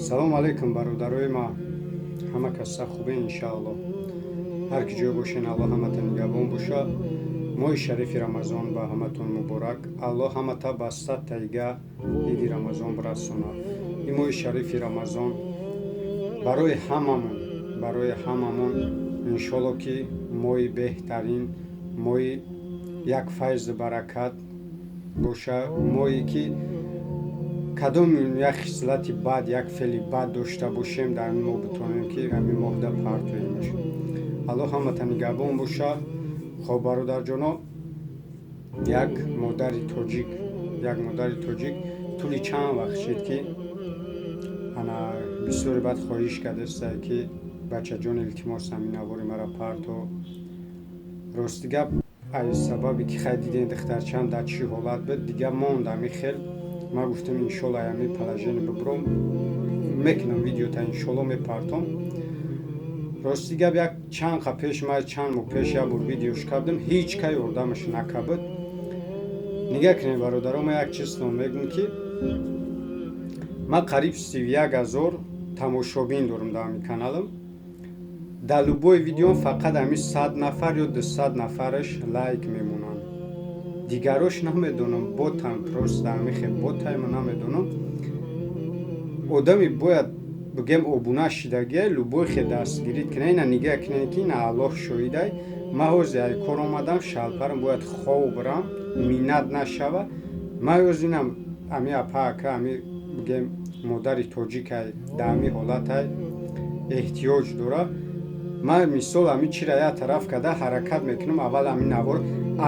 Салому алейкум, бародарои ма. Ҳама каса хубе, иншаалло. Ҳар ки ҷой бошен, Аллоҳ ҳамата нигаҳбон боша. Моҳи шарифи Рамазон ба ҳаматон муборак. Аллоҳ ҳамата ба 100 тайга иди Рамазон бирасонад. Ин моҳи шарифи Рамазон барои ҳамамон, барои ҳамамон, иншолло, ки моҳи беҳтарин, моҳи як файзу баракат боша. Моҳе ки кадом як хислати бад, як феъли бад дошта бошем, дар ҳамин моҳ битонем, ки ҳамин моҳда партоемаш. Аллоҳ ҳамата нигаҳбон боша. Хоб, бародарҷоно, як модари тоҷик, як модари тоҷик тӯли чанд вақт шид, ки ана бисёре баъд хоҳиш кардастае, ки бачаҷон, илтимос, ҳамин навори мара парто. Рости гап, аз сабабе ки хай дидем, духтарчаам дар чӣ ҳолат буд, дига монд ҳами хел. Ман гуфтам, иншолло, ҳами положение бибуром, мекунам видеота, иншолло, мепартом. Рости гап, як чанд қа пеш, ма чанд моҳ пеш як бор видеош кардам, ҳеҷ ка ёрдамаш накабуд. Нигаҳ кунед, бародаро, ман як чизтон мегӯм, ки ман қариб 31 000 тамошобин дорам дар ҳамин каналам. Дар любой видеом фақат ҳамин 100 нафар ё 200 нафараш лайк мемонанд, дигарош намедонам, ботам, просто ҳамин хел ботайма, намедонам. Одами бояд бигем, обуна шидагия, любой хел дастгирӣ кунад. Ина нигаҳ кунед, ки ина Аллоҳ шоҳидай, ман ҳозир ай кор омадам, шалпарам, бояд хов бирам, миннат нашава. Ман ҳозир инам ами апа, ака, ами бигем, модари тоҷикай, дар ҳамин ҳолатай, эҳтиёҷ дора. Ман мисол ҳамин чира як тараф карда ҳаракат мекунам, аввал ҳамин навор,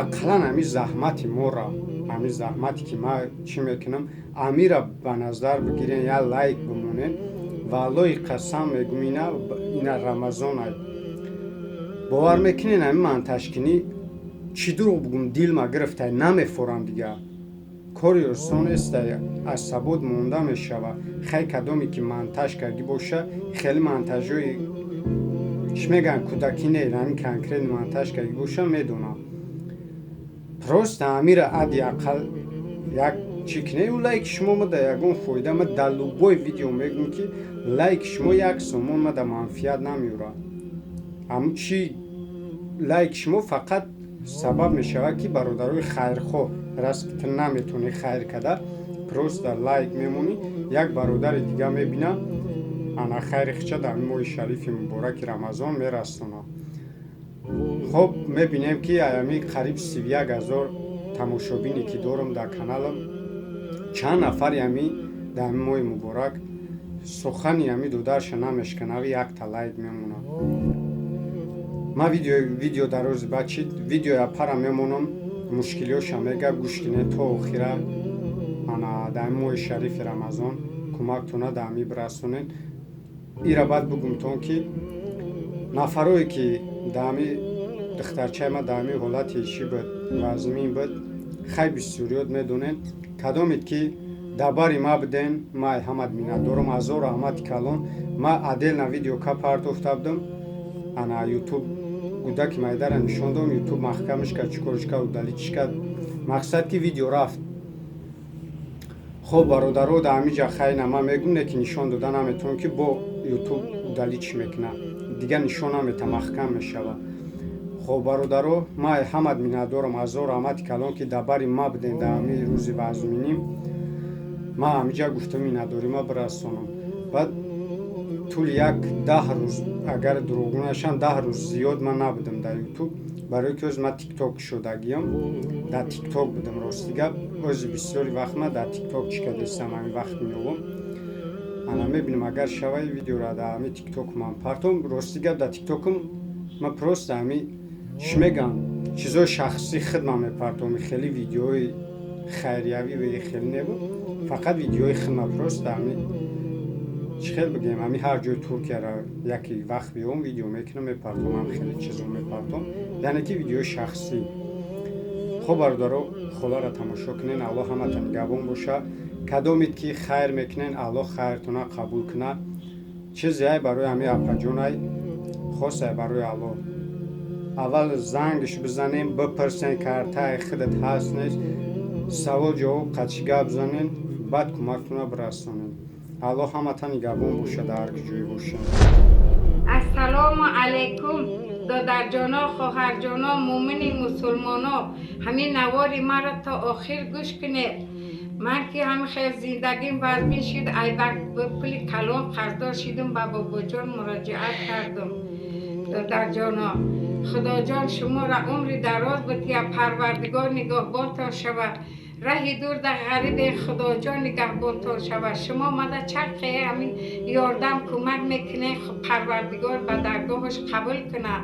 ақаллан ҳамин заҳмати моро, ҳамин заҳмате ки ман чӣ мекунам, амира ба назар бигирен, як лайк бимонен. Валлоҳи, қасам мегӯм, ина Рамазонай, бовар мекунен, ҳамин монтажкунӣ, чӣ дурӯғ бугум, дилма гирифтай, намефорам. Дига кори осон нестай, асабот монда мешава. Хай, кадоме ки монтаж кардӣ боша, хеле монтажҳои чӣ мегӯянд, кӯдакӣ не, ҳамин конкрет монтаж кардӣ боша, медонам. Просто амира ади ақал як чӣ кунед. Ӯ лайки шумо ма да ягон фоида, ма дар любой видео мегӯм, ки лайки шумо як сомон ма да манфиат намеёрад. Ҳамун чи лайки шумо фақат сабаб мешавад, ки бародарои хайрхоҳ, раст ки ту наметавонӣ хайр карда, просто лайк мемонӣ, як бародари дига мебина, ана хайри хича дар моҳи шарифи мубораки Рамазон мерасонад. Хоб, мебинем, ки аями қариб 31 000 тамошобине ки дорам дар каналам, чанд нафари ами дар ҳамин моҳи муборак сухани ами додарша намешканави, якта лайк мемонад. Ман видео дар рӯзи баъд чи видеоя пара мемонам, мушкилиёша мега, гӯш кунед то охира. Ана дар ҳамин моҳи шарифи Рамазон кӯмактона дар ҳамин бирасонед. Ира баъд бугумтон, ки нафарое ки дар ҳами духтарчаи ма дар ҳамин ҳолати чӣ буд, вазмин буд, хай, бисёриёт медонед, кадомед ки дар бари ма буден, ма ҳамат миннатдорам, ҳазор раҳмати калон. Ма отдельно видео ка партофта будам, ана Ютуб гудаки майдара нишон додам, Ютуб маҳкамаш кард, чӣ корш кард, удалить кард. Мақсад ки видео рафт. Хоб, бародаро, дар ҳамин ҷа хайна ман мегӯм, не ки нишон дода наметавонам, ки бо Ютуб удалить мекунад, дигар нишон намета, маҳкам мешавад. Хоб, бародаро, ман ҳамат миннатдорам, ҳазор раҳмати калон, ки дар бари ма будем дар ҳамин рӯзи вазминӣ. Ман ҳамиҷа гуфтам, миннатдорима бирасонам. Баъд тӯли як 10 рӯз, агар дурӯғ нашам, 10 рӯз зиёд ман набудам дар Ютуб, барое ки ҳозир ман Тикток шудагиам, дар Тикток будам. Рости гап, ҳозир бисёри вақт ман дар Тикток чӣ кардастам, ҳамин вақт меёбам. Ана мебинам, агар шаваи, видеора дар ҳамин Тикток ман партом. Рости гап, дар Тиктокам ман просто ҳамин чӣ мегӯям, чизои шахсии худман мепартом, хеле видеои хайриявӣ хеле небуд, фақат видеои худма, просто ҳамин чӣ хел бигӯем, ҳамин ҳар ҷои Туркияро яке вақт биём, видео мекунам, мепартом, ҳам хеле чизо мепартом, яъне ки видеои шахсӣ. Хоб, бародаро, холаро тамошо кунен. Аллоҳ ҳамата нигаҳбон боша. Кадомед ки хайр мекунен, Аллоҳ хайртона қабул кунад. Чизе ай барои ҳамин апаҷонай хосай, барои Аллоҳ аввал зангш бизанем, бипурсен, картаи худат ҳаст, нест, савол ҷавоб қадши гап занен, баъд кӯмактона бирасонем. Аллоҳ ҳамата нигаҳбон боша, дар ҳар ҷое бошем. Ассалому алайкум, додарҷоно, хоҳарҷоно, муъмини мусулмоно, ҳамин навори маро то охир гӯш кунед. Ман ки ҳамин хел зиндагим вазмин шуд, ай пули калон қарздор шидум, ба Бобоҷон муроҷиат кардум. Додарҷоно, Худоҷон шуморо умри дароз бития, Парвардигор нигаҳбонтон шавад. Раҳи дур дар ғарибе, Худоҷон нигаҳбонтон шавад. Шумо мада чақе ҳамин ёрдам кӯмак мекунед, Парвардигор ба даргоҳаш қабул кунад.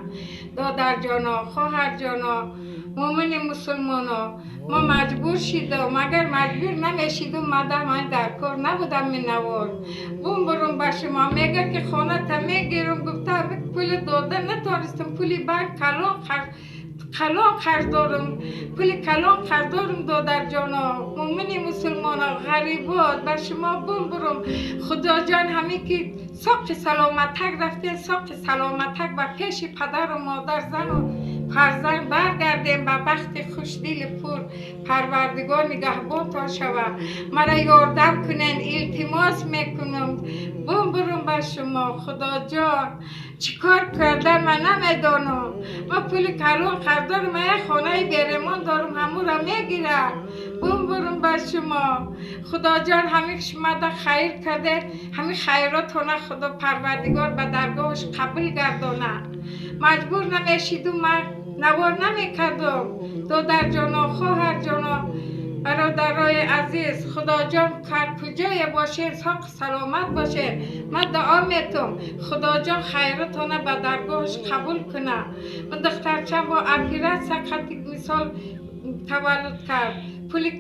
Додарҷоно, хоҳарҷоно, муъмини мусулмоно, мо маҷбур шидам. Агар маҷбур намешидум, мада ман дар кор набудам. Минавор бумбурум ба шумо мега ки хоната мегирум гуфта, пули дода натонистам. Пули банк калон калон қарз дорум, пули калон қарз дорум. Додарҷоно, муъмини мусулмоно, ғарибот, ба шумо бумбурум. Худоҷон, ҳамин ки соқи саломатак рафтем, соқи саломатак ба пеши падару модар, зану фарзанд баргардем, ба бахти хушдили пур. Парвардигор нигаҳбонтон шавад. Мара ёрдам кунен, илтимос мекунам. Бумбурум ба шумо. Худоҷон, чӣ кор кардан ман намедонам. Ма пули калон қарз дорум, як хонаи беремон дорум, ҳамура мегирад. Бумбурум ба шумо. Худоҷон, ҳамин шумода хайр кардед, ҳамин хайротона Худо Парвардигор ба даргоҳаш қабул гардонад. Маҷбур намешидум, ман навор намекардум. Додарҷоно, хоҳарҷоно, бародарои азиз, Худоҷон, ҳар куҷое бошед, соқ саломат бошед. Ман дуо метум, Худоҷон хайротона ба даргоҳаш қабул кунад. Ман духтарчам бо оператсия қати мисол таваллуд кард, пули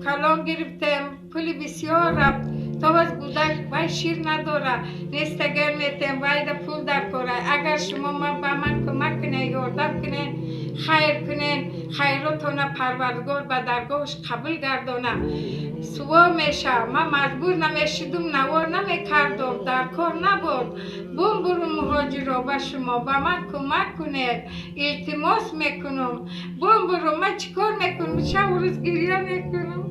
калон гирифтем, пули бисёр рафт. То боз кӯдак вай шир надорад, нестагар метем, вайда пул дар кора. Агар шумо ба ман кӯмак кунед, ёрдам кунед, хайр кунед, хайротона Парвардигор ба даргоҳаш қабул гардонад, сувоб мешавад. Ман маҷбур намешидум, навор намекардум, дар кор набуд. Бумбурум, муҳоҷиро, ба шумо, ба ман кӯмак кунед, илтимос мекунам. Бумбурум, ман чӣ кор мекунам? Шабу рӯз гирья мекунам.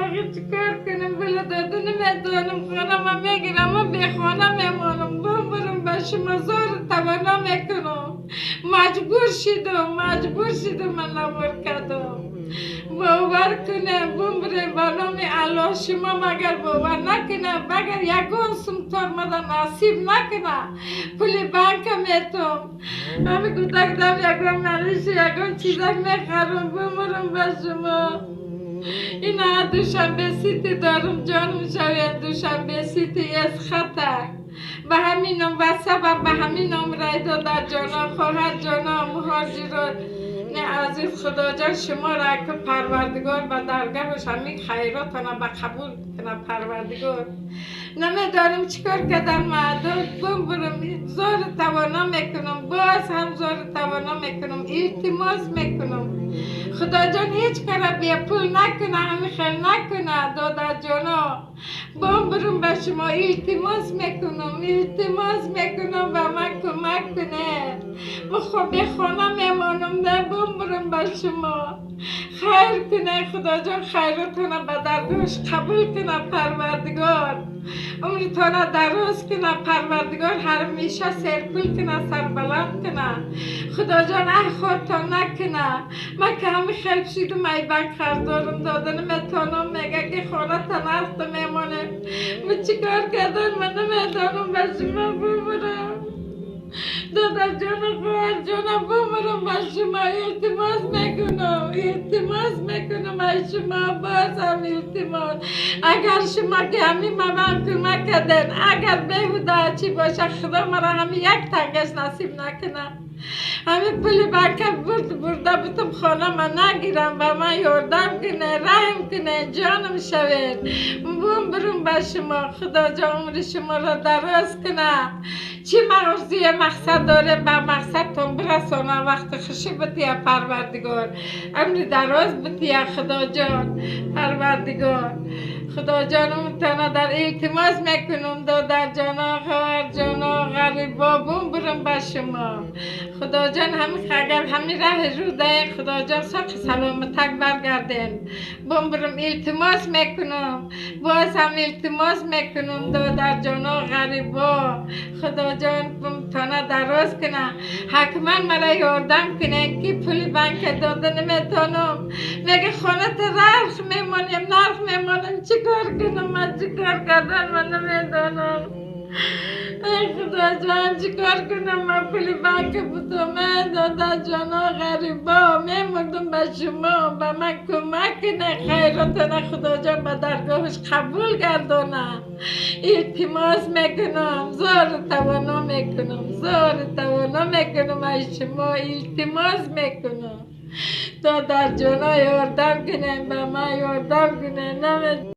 Охи, чӣ кор кунам? Пули дода наметавонам, хонама мегирам, ман бехона мемонам. Бумбурум ба шумо, зору тавона мекунам. Маҷбур шидум, маҷбур шидум, ман навор кардам. Бовар кунем, бумбурем, ба номи Аллоҳ, шумо магар бовар накунем, магар ягон сумтор мада насиб накуна, пули банка метум, ҳами кӯдак дам ягон малиши, ягон чизак мехарам. Бумурум ба шумо. Ина Душанбе Сити дорум, ҷонум шавед, Душанбе Сити Эсхатак, ба ҳамин ном ватсапам, ба ҳамин ном рай. Додарҷоно, хоҳарҷоно, муҳоҷирот не азиз, Худоҷон шуморо ки Парвардигор ба даргоҳаш ҳамин хайротона ба қабул кунад. Парвардигор, намедонам чӣ кор кардам. Мардум, бумбурум, зору тавона мекунам, боз ҳам зору тавона мекунам, илтимос мекунам. Худоҷон ҳеҷ кара бепул накуна, ҳамин хел накуна. Додарҷоно, бумбурум ба шумо, илтимос мекунам, илтимос мекунам, ба ман кӯмак кунед. Бехона мемонам. Не, бумбурум ба шумо, хайр кунед. Худоҷон хайротона ба даргоҳаш қабул кунад. Парвардигор умритона дароз кунад. Парвардигор ҳамеша серпул кунад, сарбаланд кунад. Худоҷон ай хортон накунад. Ман ки ҳами хел шидум, ай банк қарздорум, дода наметавонам, мега ки хоната нархта мемонем. Ма чӣ кор кардан ман намедонам. Ба шумо бумурам. Додарҷону хоҳарҷонам, бумурам ба шумо, илтимос мекунам, илтимос мекунам аз шумо, боз ҳам илтимос. Агар шумо ки ҳамин ба ман кӯмак кардед, агар беҳуда чӣ боша, Худо маро ҳамин як тангаш насиб накунад. Ҳамин пули банка бурд, бурда бутум, хонама нагирам, ба ман ёрдам кунед, раҳм кунед, ҷонам шавед. Бумбурум ба шумо. Худоҷон умри шуморо дароз кунад. Чӣ орзуе мақсад дорем, ба мақсадтон бирасонам, вақти хушӣ бития. Парвардигор умри дароз бития. Худоҷон, Парвардигор, Худоҷон умртона дар илтимос мекунам. Додарҷоно, хоҳарҷоно, غریبا، بمبرم به شما. خدا جان، همین اگر همین راه رو ده، خدا جان ساق سلامتک برگردین. بمبرم، التماس میکنم، باز هم التماس میکنم. دادر جانا، غریبا، خدا جان تانه دراز کنه، حتما مرا یاردم کنه که پول بانک داده نمیتونم. میگه خانه نرخ میمانیم، نرخ میمانیم. چیکار کنم من؟ چیکار کردن من نمیدانم. ای خدا جان، چیکار کنم من؟ پول بانک بودم. دادا جانا، غریبا، میمردم به شما. به من کمک کنه، خیراتنا خدا جان به درگاهش قبول گردانه. التماس میکنم، زور توانا میکنم، زور توانا میکنم، از شما التماس میکنم. دادر جانا، یاردم کنه، به من یاردم کنه. نمی